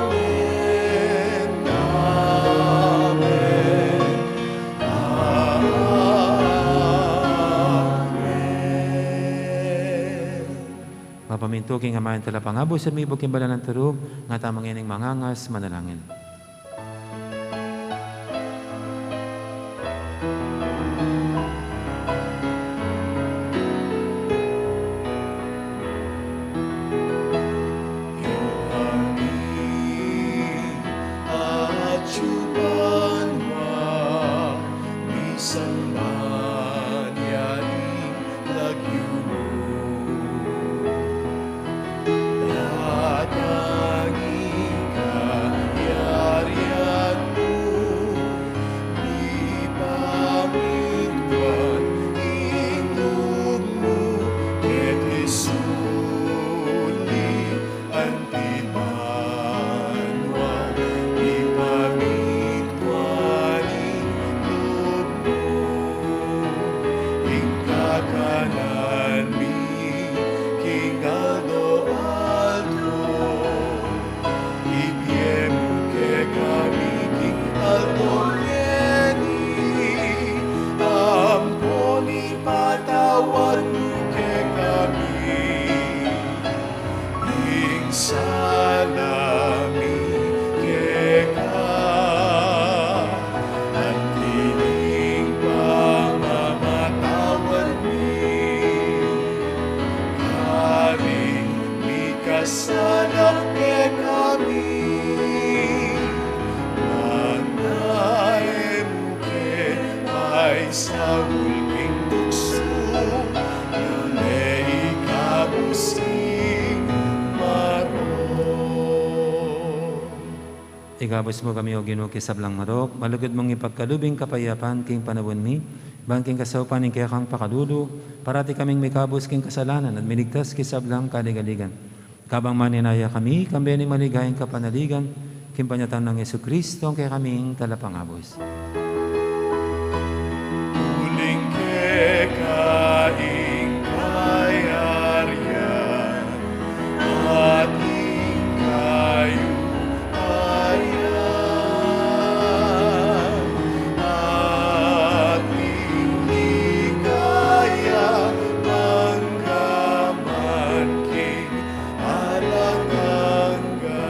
Amen. Amen. Amen. Mapamintu king aman tamu a Ibpa, king banal a lagyu, nga tamu ngening mangangas manalangin. Ing banua, misamban ya ing lagyu mu. Datang ing kayarian mu, mipamintuan ing lub mu, keti sulip anti banua, mipamintuan ing lub mu. Ing kakanan mi king aldo-aldo, ibie mu kekami king aldo ngeni, ampon ipatawad mu kekami ing sala mi keka, anti ing pamamatawad mi karing mikasala kekami, manga e mu ke paisaul king tuksu, nune ikabus ing marok. Ikabus mu kami, O Ginu, king sablang marok, malugud mung ipagkalub ing kapayapan king panaun mi, ban king kasaupan ning kekang pakalulu, parati kaming mikabus king kasalanan at miligtas king sablang kaligaligan. Kabang manenaya kami, kambe ning maligayang kapanaligan, king panyatang nang Jesucristo, a kekaming Talapangabus. Uling keka ing kayarian, at ing kayupayan, at ing ligaya, mangga man king alang angga.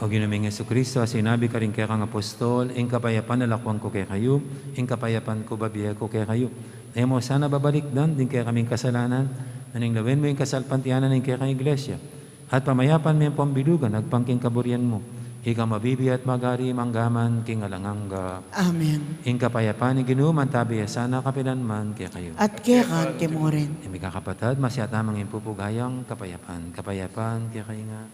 O Ginu ming Jesucristo, a sinabi karing kekang apostol, ing kapayapan lakuan ku kekayu, ing kapayapan ku bibie ku kekayu. E mu sana babalikdan ding kekaming kasalanan, nune lawen mu ing kasalpantayanan ning kekang Iglesia, at pamayapan me ampon bilugan agpang king kaburian mu. Ika mabibie at magari mangga man king alang angga. Amen. Ing kapayapan ning Ginu mantabi ya sana kapilan man kekayu. At keka mu rin. Ing mikakapatad, masyata mung ipupugayang kapayapan. Kapayapan kekayu ngan.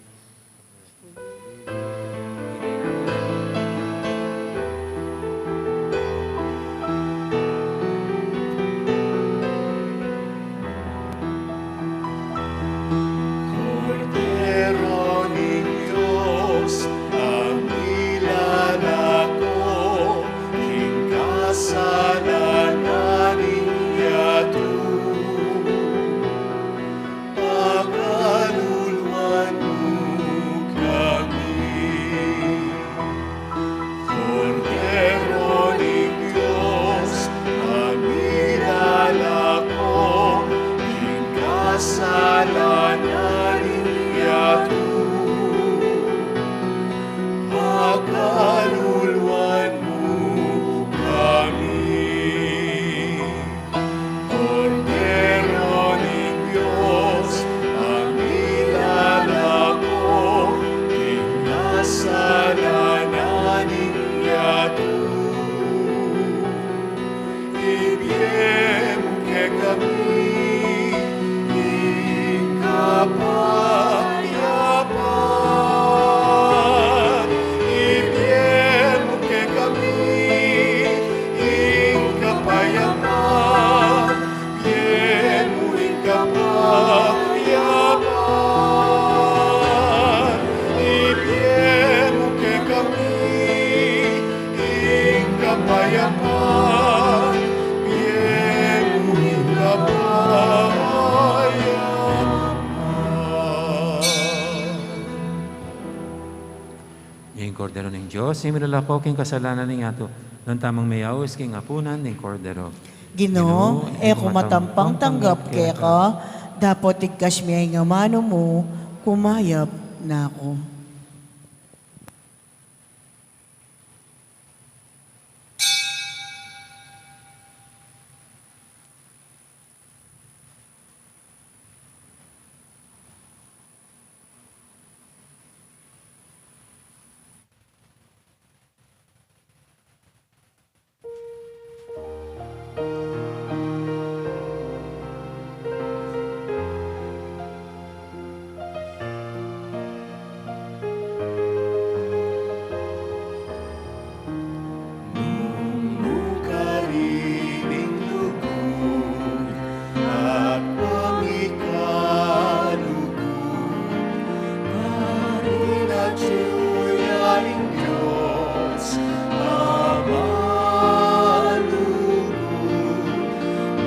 Kapayapan, ibie mu kekami ing kapayapan, ibie mu ing kapayapan, ibie mu kekami ing kapayapan, ibie mu ing kapayapan. Ing Kordero ning Dios, ing milalako king kasalanan ning yatu. Nuan tamung meyaus king apunan ning Kordero. Ginu, e ku matampang tanggap keka, dapot igkas mu ing amanu mu, kumayap na ku. Nung nukarin ing lugud at pamikalugud, karin atyu ya ing Dios a malugud.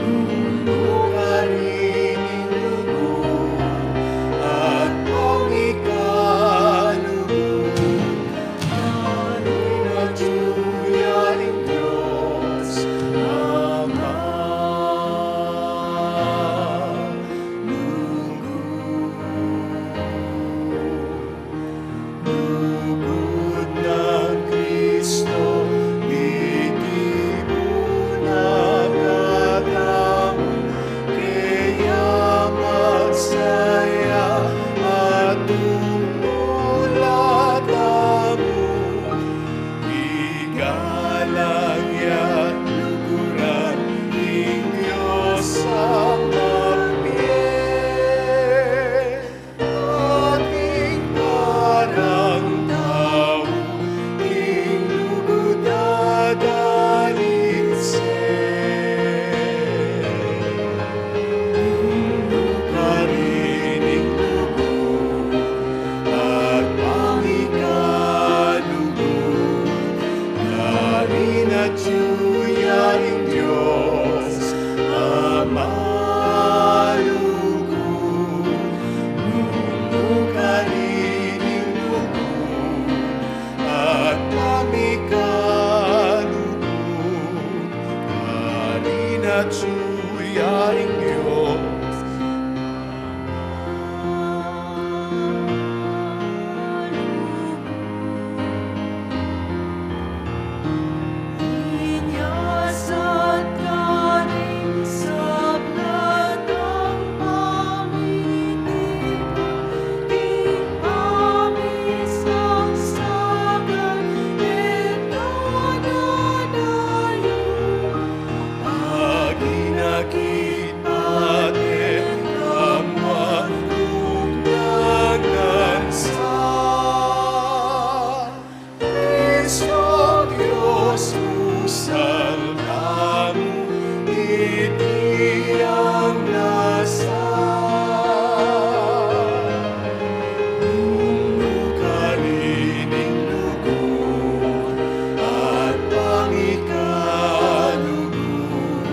Nung nukarin ing lugud at pamikalugud, karin atyu ya ing Dios a malugud. Lugud nang Kristo, mitipun na katamu, kaya magsaya at tumula tamu. Igalang ya't luguran ing Dios a mabie. Ating parang tau, ing lugud at alisin. Nung nukarin ing lugud at pamikalugud, karin atyu ya ing Dios a malugud. Nung nukarin ing lugud at pamikalugud, karin atyu ya ing Dios. Inyasat karing sabla tang pamitikul, king pamisaksakan, e ta dadayu. Aginakit pate, kamuan nung nangansa. Kristo Dios, pusal tamu, iti ang nasa. Nung nukarin ing lugud at pamikalugud,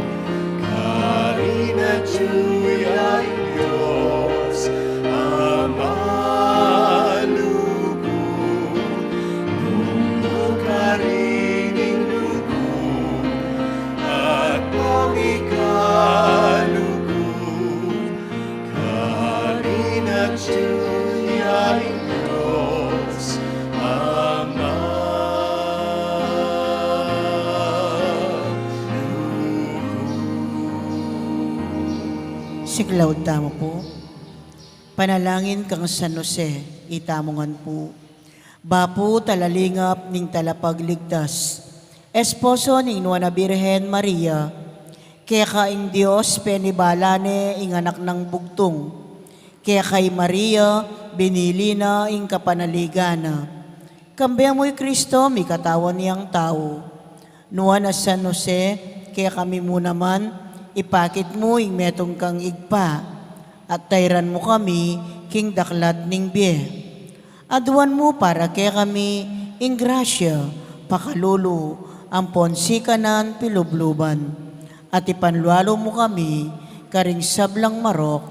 karin atyu ya ing Dios a malugud. Nung nukarin ing lugud at pamikalugud, karin atyu ya ing Dios a malugud. Siklaud tamu pu. Panalangin kang San Jose, itamu ngan pu. Bapu talalingap ning Talapagligtas, esposo ning Nuan a Birhen Maria, keka ing Dios penibala ne ing Anak nang bugtung. Keka i Maria, binili na ing kapanaligan na. Kambe mu i Kristo, mikatawan yang tau. Nuan a San Jose, kekami mu naman, ipakit mu ing metung kang Ibpa, at tairan mu kami king daklat ning bie. Aduan mu para kekami ing grasya, pakalulu, ampon sikanan pilubluban, at ipanlualu mu kami karing sablang marok.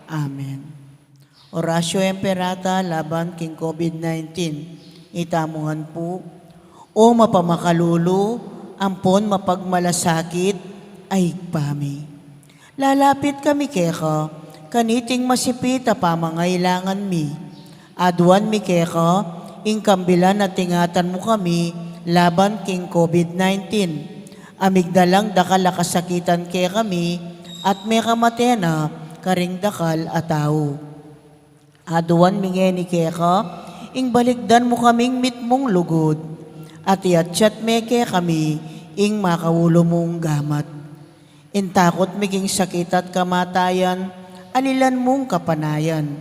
Amen. Oratio Imperata laban king COVID nineteen. Itamu ngan pu, O mapamakalulu, ampon mapagmalasakit a Ibpa mi. Lalapit kami keka, kaniting masipit a pamangailangan mi. Aduan mi keka, ing kambilan at ingatan mu kami, laban king COVID nineteen. A migdalang dakal a kasakitan kekami, at mekamate na karing dakal a tau. Aduan mi ngeni keka, ing balikdan mu kaming mitmung lugud, at iatsat me kekami, ing makaulu mung gamat. Ing takut mi king sakit at kamatayan, alilan mung kapanayan.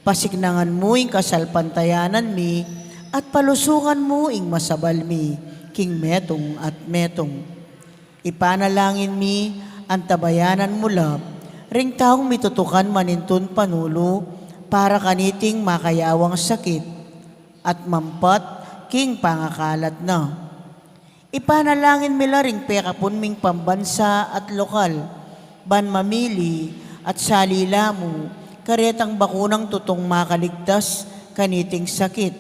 Pasiknangan mu ing kasalpantayanan mi, at palusukan mu ing masabal mi, king metung at metung. Ipanalangin mi, antabayanan mu la, ring taung mitutukan manintun panulu, para kaniting makayawang sakit, at mampat king pangakalat na. Ipanalangin mi la ring pekapun ming pambansa at lokal, ban mamili at salila mu, karetang bakunang tutung makaligtas kaniting sakit.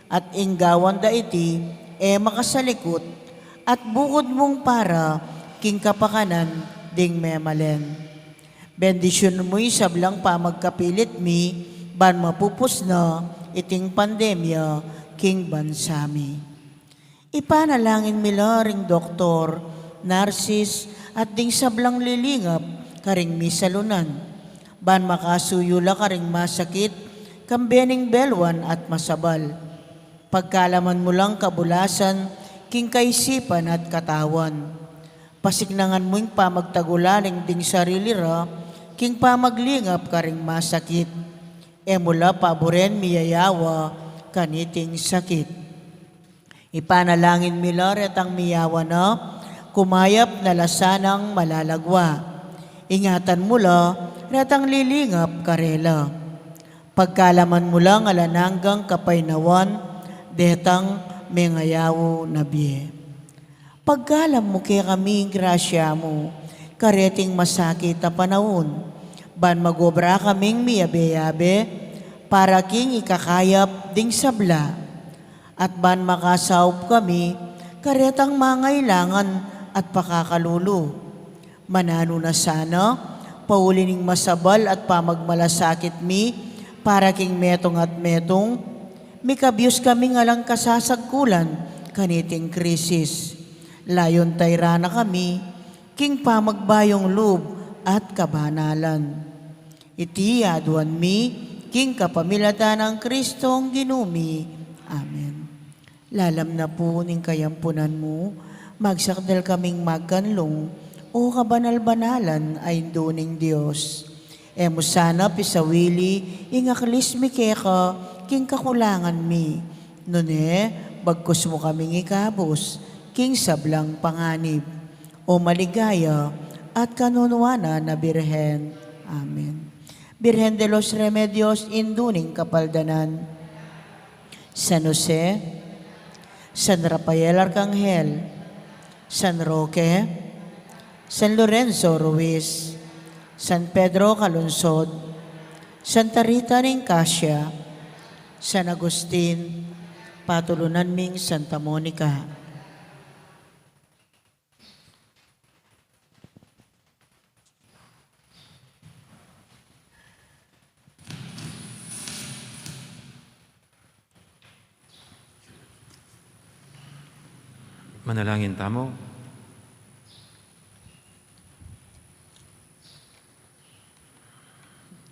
At ing gawan da iti, e makasalikut, at bukud mung para, king kapakanan, ding memalen. Bendisyun mu ing sablang pamagkapilit mi, ban mapupus na, iting pandemya, king bansa mi. Ipanalangin mi la ring doktor, narsis, at ding sablang lilingap, karing misalunan. Ban makasuyu la karing masakit, kambe ning belwan at masabal. Pagkalaman mu lang kabulasan, king kaisipan at katawan. Pasiknangan mu ing pamagtagulaling ding sarili ra, king pamaglingap karing masakit. E mu la paburen miyayawa, kaniting sakit. Ipanalangin mi la retang miyawa na, kumayap na la sanang malalagwa. Ingatan mu la, retang lilingap karela. Pagkalaman mu lang alang anggang kapaynawan, detang mengayaw na bie. Pagkalam mu kekami ing grasya mu, kareting masakit a panaun, ban magobra kaming miyabe-yabe, para king ikakayap ding sabla, at ban makasaup kami, karetang mangailangan at pakakalulu. Mananu na sana, pauli ning masabal at pamagmalasakit mi, para king metung at metung, mikabyus kaming alang kasasagkulan, kaniting krisis. Layun tairan na kami, king pamagbayung lub at kabanalan. Iti aduan mi, king kapamilatan nang Kristong Ginu mi. Amen. Lalam na pu ning kayampunan mu, magsakdal kaming magkanlung, O kabanal-banalan a Indu ning Dios. E mu sana pisawili ing aklis mi keka king kakulangan mi. Nune, bagkus mu kaming ikabus king sablang panganib. O maligaya at kanunuanan a Birhen. Amen. Birhen de los Remedios, Indu ning Kapaldanan. San Jose, San Rafael Arcangel, San Roque, San Lorenzo Ruiz, San Pedro Calungsod, Santa Rita ning Cascia, San Agustin, patulunan ming Santa Monica. Manalangin tamu.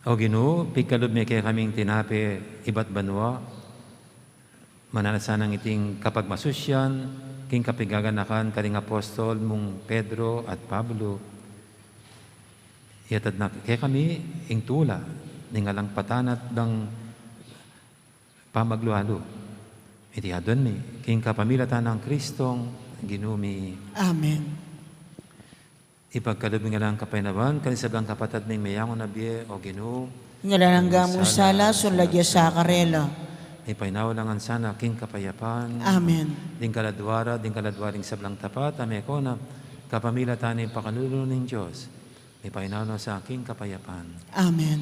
O Ginu, pikalub me kekaming tinape ibat banua, mananu sanang iting kapagmasusyan king kapigaganakan karing apostol mung Pedro at Pablo. Iatad na kekami ing tula ning alang patanat dang pamaglualu. Iti aduan mi king kapamilatan nang Kristong Ginu mi. Amen. Ipagkalub ing alang kapaynawan karing sablang kapatad ming meyangu na bie, O Ginu. Ing alang angga mung sala, sala, sala, sala, sala, sala, sala, sala, sala. Ipaynawa la ngan sana king kapayapan. Amen. Ding kaladua ra, ding kaladua ring sablang tapat, a meko na kapamilatan ning pakalulu ning Dios. Ipaynawa na sa king kapayapan. Amen.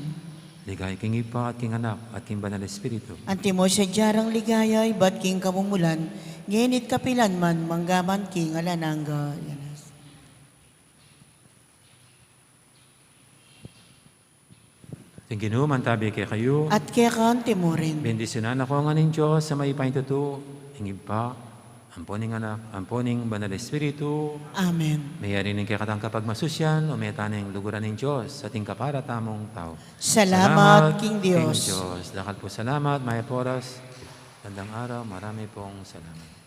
Ligaya king Ibpa, at king Anak, at king Banal Espiritu. Antimo sadya rang ligaya, ibat king kamumulan, ngeni at kapilan man, mangga man king alang angga. Ing Ginu mantabi kekayu. At keka antimo rin. Bendisyunan na kayu ngan ning Dios a mayupaya tutu, ing Ibpa, ampo ning Anak, ampo ning Banal Espiritu. Amen. Meyari ning kekatang kapagmasusyan, o meta ning luguran ning Dios, at ing kapara tamung tau. Salamat king Dios. Dakal pung salamat, mayap a oras, magandang araw, marami pong salamat.